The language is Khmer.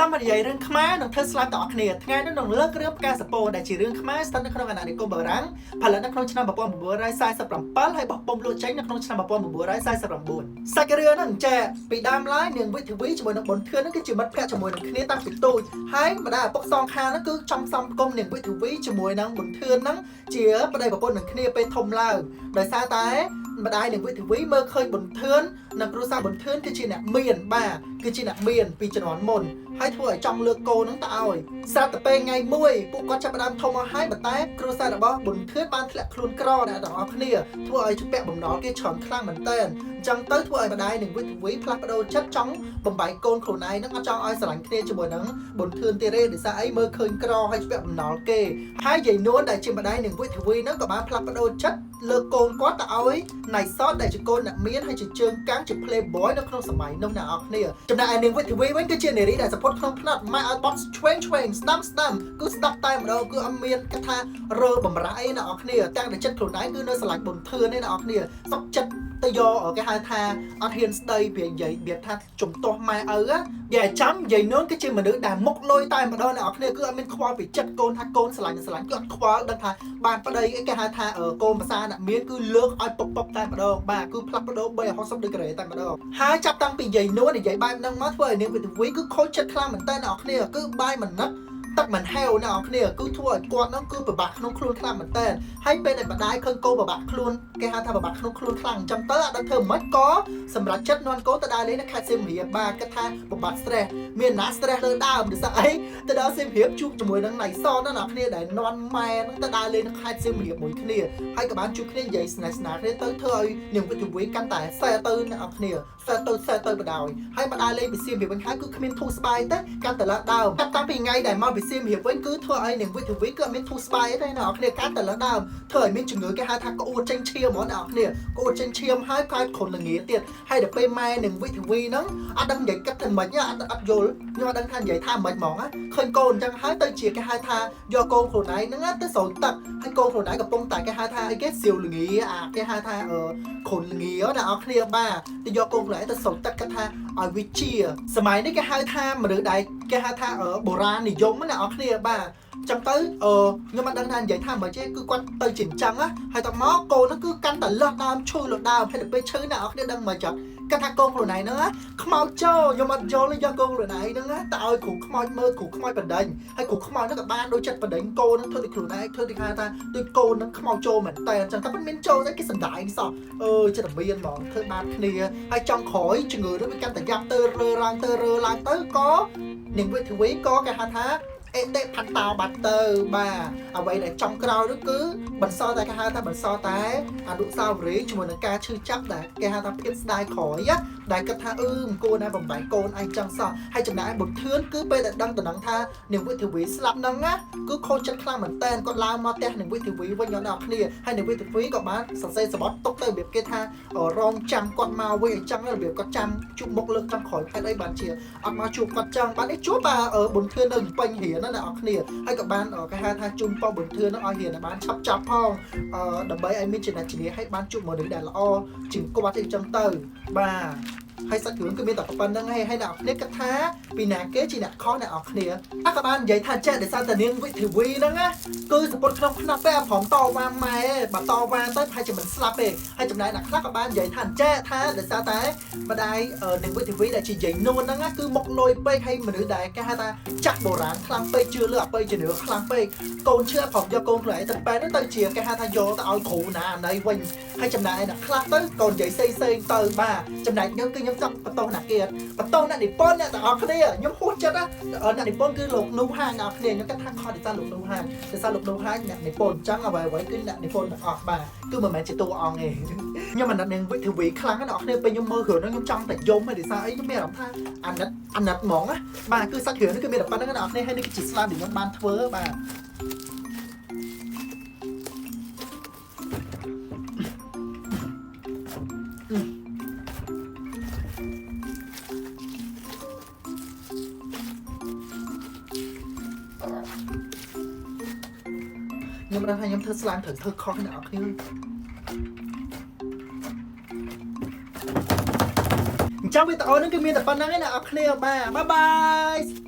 តាមនិយាយរឿងខ្មែរនិងធ្វើ slime ទាំងអស់គ្នាថ្ងៃនេះនឹងលើករឿងផ្កាសពោដែលជារឿងខ្មែរស្ថិតនៅក្នុងអាណានិគមបារាំងផលិតនៅក្នុងឆ្នាំ1947ហើយបោះពុម្ពលក់ចេញនៅក្នុងឆ្នាំ1949សាច់រឿងហ្នឹងចែពីដើមឡើយនាងវិទ្វីជាមួយនឹងប៊ុនធឿនហ្នឹងគឺជាមិត្តភក្តិជាមួយនឹងគ្នាតាំងពីតូចហើយម្ដាយឪពុកសងខាងហ្នឹងគឺចង់សំគុំនាងវិទ្វីជាមួយនឹងប៊ុនធឿនហ្នឹងជាប្តីប្រពន្ធនឹងគ្នាពេលធំឡើងដោយសារតែម្ដាយនាងវិទ្វីមើលឃើញប៊ុនធឿននិងគ្រួសារប៊ុនធឿនគឺជាអ្នកមានបាទគឺជាអ្នកមានពីជំនាន់មុន ហើយធ្វើឲ្យចង់លើកកូនហ្នឹងទៅឲ្យស្រាប់តែពេលថ្ងៃមួយពួកគាត់ចាប់ផ្ដើមធំអស់ហើយប៉ុន្តែគ្រួសាររបស់ប៊ុនធឿនបានធ្លាក់ខ្លួនក្រអ្នកទាំងអស់គ្នាធ្វើឲ្យជំពាក់បំណុលគេច្រើនខ្លាំងមែនទែនអញ្ចឹងទៅធ្វើឲ្យម្ដាយនឹងវិទ្វីផ្លាស់ប្ដូរចិត្តចង់បំបែកកូនខ្លួនឯងហ្នឹងអត់ចង់ឲ្យស្រឡាញ់គ្នាជាមួយនឹងប៊ុនធឿនទៀតទេដោយសារអីមើលឃើញក្រហើយជំពាក់បំណុលគេហើយយាយនួនដែលជាម្ដាយនឹងវិទ្វីហ្នឹងក៏បានផ្លាស់ប្ដូរចិត្តលើកកូនគាត់ទៅឲ្យណៃសតដែលជាកូនអ្នកមានហើយជាជើងកាងជា playboy នៅក្នុងសម័យនោះអ្នកនរគ្នាចំណែកឯនាងវិទ្វីវិញគឺជានារីដែលសពតក្នុងផ្នត់ម៉ែឲ្យបត់ឆ្វេងឆ្វេងស្ដាំស្ដាំគឺស្ដាប់តែម្ដងគឺអត់មានកថារើបំរាអីអ្នកនរគ្នាទាំងតែចិត្តខ្លួនឯងគឺនៅស្រឡាញ់ប៊ុនធឿនឯអ្នកនរគ្នាសុកចិត្តទៅយកគេហៅថាអត់ហ៊ានស្ដីវានិយាយវាថាជំទាស់ម៉ែឪណានិយាយចាំនិយាយនួនគឺជាមនុស្សដែលមុខលុយតែម្ដងអ្នកនរគ្នាគឺអត់មានខ្វល់ពីចិត្តកូនថាកូនស្រឡាញ់ស្រឡាញ់គឺអត់ខ្វល់ដឹងថាបានប្តីអីគេហៅថាកូនភាសាអ្នកមានគឺលើកឲ្យពុកពុកតែម្ដងបាទគឺផ្លាស់ប្ដូរ360ដឺក្រេតែម្ដងហើយចាប់តាំងពីយាយនួននិយាយបែបហ្នឹងមកធ្វើឲ្យនាងវិទ្វីគឺខូចចិត្តខ្លាំងមែនតើអ្នកនរគ្នាគឺបាយមិននឹកទឹកមិនហេវអ្នកនរគ្នាគឺធ្វើឲ្យគាត់ហ្នឹងគឺពិបាកក្នុងខ្លួនខ្លាំងមែនតើហើយពេលដែលម្ដាយឃើញកូនពិបាកខ្លួនគេហៅថាពិបាកក្នុងខ្លួនខ្លាំងអញ្ចឹងទៅអត់ដឹងធ្វើម៉េចក៏សម្រាប់ចិត្តនាំកូនទៅដើរលេងនៅខេត្តសៀមរាបបាទគិតថាបំបត្តិ stress មានណា stress លើដើមដោយសារអីទៅដល់សៀមរាបជួបជាមួយនឹងណៃសនណាអ្នកគ្នាដែលនាំម៉ែហ្នឹងទៅដើរលេងនៅខេត្តសៀមរាបមួយគ្នាហើយក៏បានជួបគ្នានិយាយស្នេហ៍ស្នាគ្នាទៅធ្វើឲ្យនាងវិទ្វីកាន់តែសែទៅអ្នកគ្នាសែទៅសែទៅបដ ாய் ហើយមកដើរលេងពីសៀមរាបវិញហើយគឺគ្មានធូរស្បើយទេកាន់តែលើដើមចាប់តាំងពីថ្ងៃដែលមកពីសៀមរាបវិញគឺធ្វើឲ្យនាងវិទ្វីគឺអត់មានធូរស្បើយទេអ្នកគ្នាកាន់តែលើដើមធ្វើឲ្យមានជំងឺគេហៅថាក្អួតចេញឈាមហ្មងអ្នកគ្នាក្អួតចេញឈាមហើយកើតគ្រុនល្ងាទៀតហើយដល់ពេលម៉ែនាងវិទ្វីហ្នឹងអត់ដឹងនិយាយគិតថាម៉េចអត់អត់យល់ខ្ញុំអត់ដឹងថានិយាយថាម៉េចហ្មងឃើញកូនអញ្ចឹងហើយទៅជាគេហៅថាយកកូនខ្លួនឯងហ្នឹងទៅស្រោចទឹកហើយកូនខ្លួនឯងកំពុងតែគេហៅថាអីគេសៀវល្ងាអាគេហៅថាអឺគ្រុនល្ងាអ្នកនរគ្នាបាទទៅយកកូនខ្លួនឯងទៅស្រោចទឹកគាត់ថាឲ្យវាជាសម័យនេះគេហៅថាមនុស្សដែលគេហៅថាបុរាណនិយមណាអ្នកនរគ្នាបាទចឹងទៅអឺខ្ញុំមិនដឹងថានិយាយថាមិនទេគឺគាត់ទៅជាអញ្ចឹងណាហើយតមកកូនហ្នឹងគឺកាន់តែលើសដើមឈឺលើសដើមហើយដល់ពេលឈឺអ្នកនរគ្នាដឹងមកចឹងគាត់ថាកូនខ្លួនឯងហ្នឹងខ្មោចចូលខ្ញុំអត់យល់ទេយកកូនខ្លួនឯងហ្នឹងទៅឲ្យគ្រូខ្មោចមើលគ្រូខ្មោចបណ្ដេញហើយគ្រូខ្មោចហ្នឹងក៏បានដូចចិត្តបណ្ដេញកូនហ្នឹងធ្វើដូចខ្លួនឯងធ្វើដូចហៅថាដូចកូនហ្នឹងខ្មោចចូលមែនតើអញ្ចឹងតែមិនមានចូលទេគេសំដែងសោះអឺចិត្តតែមានហ្មងធ្វើបាបគ្នាហើយចង់ក្រោយជំងឺនោះវាកាន់តែយ៉ាប់ទៅរើឡើងទៅរើឡើងទៅក៏នាងវិទ្វីក៏គេហៅថាអេតិផាន់តោបាត់ទៅបាទអ្វីដែលចង់ក្រោយនោះគឺបន្សល់តែគេហៅថាបន្សល់តែអនុស្សាវរីយ៍ជាមួយនឹងការឈឺចាប់ដែលគេហៅថាភាពស្ដាយក្រោយណាដែលគិតថាអឺមិនគួរណាបំបែកកូនឯងចឹងសោះហើយចំណែកឯបុត្រធឿនគឺពេលដែលដឹងតំណឹងថានាងវិទ្វីស្លាប់ហ្នឹងណាគឺខូចចិត្តខ្លាំងមែនតើគាត់ឡើងមកផ្ទះនាងវិទ្វីវិញដល់អ្នកគ្នាហើយនាងវិទ្វីក៏បានសរសេរសម្បត្តិទុកទៅរបៀបគេថារងចាំគាត់មកវិញអញ្ចឹងរបៀបគាត់ចាំជួបមុខលើកចង់ក្រោយហេតុអីបានជាអត់មកជួបគាត់ចឹងបាននេះជួបបាទបុនធឿននៅពេញរៀនណាអ្នកនរគ្នាហើយក៏បានគេហៅថាជូនពរបុនធឿនហ្នឹងឲ្យរៀនឲ្យបានឆាប់ចាប់ផងដើម្បីឲ្យមានចំណេះជំនាញឲ្យបានជួបមនុស្សដែលល្អជាងគាត់អីចឹងទៅបាទហើយសាច់រឿងគឺមានតែប៉ុណ្្នឹងហើយហើយអ្នកនរគ្នាគិតថាពីណាគេជាអ្នកខុសអ្នកនរគ្នាអះក៏បាននិយាយថាចេះដោយសារតែនាងវិធីវីហ្នឹងណាគឺសពុតក្នុងផ្នែកពេលព្រមតវ៉ាម៉ែបើតវ៉ាទៅប្រហែលជាមិនស្លាប់ទេហើយចំណែកអ្នកខ្លះក៏បាននិយាយថាចេះថាដោយសារតែម្ដាយនាងវិធីវីដែលជាយាយនួនហ្នឹងណាគឺមុខលុយពេកហើយមនុស្សដែលគេហៅថាចាក់បុរាណខ្លាំងពេកជឿលើអបិយជំនឿខ្លាំងពេកកូនឈឺព្រមយកកូនខ្លួនឯងទៅពេទ្យទៅជាគេហៅថាយកទៅឲ្យគ្រូណាណីវិញហើយចំណែកអ្នកខ្លះទៅកូននិយាយសេសេងទៅបាទចំណែកខ្ញុំគឺខ្ញុំចង់បន្ទោសអ្នកគេបន្ទោសអ្នកនិពន្ធអ្នកទាំងអស់គ្នាខ្ញុំហួសចិត្តណាអ្នកនិពន្ធគឺលោកនូហាអ្នកគ្នាខ្ញុំគិតថាខុសដោយសារលោកនូហាដោយសារលោកនូហាអ្នកនិពន្ធអញ្ចឹងអ្វីអ្វីគឺអ្នកនិពន្ធទាំងអស់បាទគឺមិនមែនជាតួអង្គទេខ្ញុំអាណិតនាងវិទ្វីខ្លាំងណាស់អ្នកគ្នាពេលខ្ញុំមើលរឿងហ្នឹងខ្ញុំចង់តែយំហើយដោយសារអីខ្ញុំមានអារម្មណ៍ថាអាណិតអាណិតហ្មងណាបាទគឺសាច់រឿងនេះគឺមានតែប៉ុណ្្នឹងអ្នកគ្នាហើយនេះគឺជាស្លាមដែលខ្ញុំបានធ្វើបាទ ខ្ញុំដឹងថាខ្ញុំធ្វើស្លាមត្រូវធ្វើខុសអ្នកនរគ្នាអញ្ចឹងវីដេអូនេះគឺមានតែប៉ុណ្្នឹងឯងអ្នកនរគ្នាបាទបាយបាយ។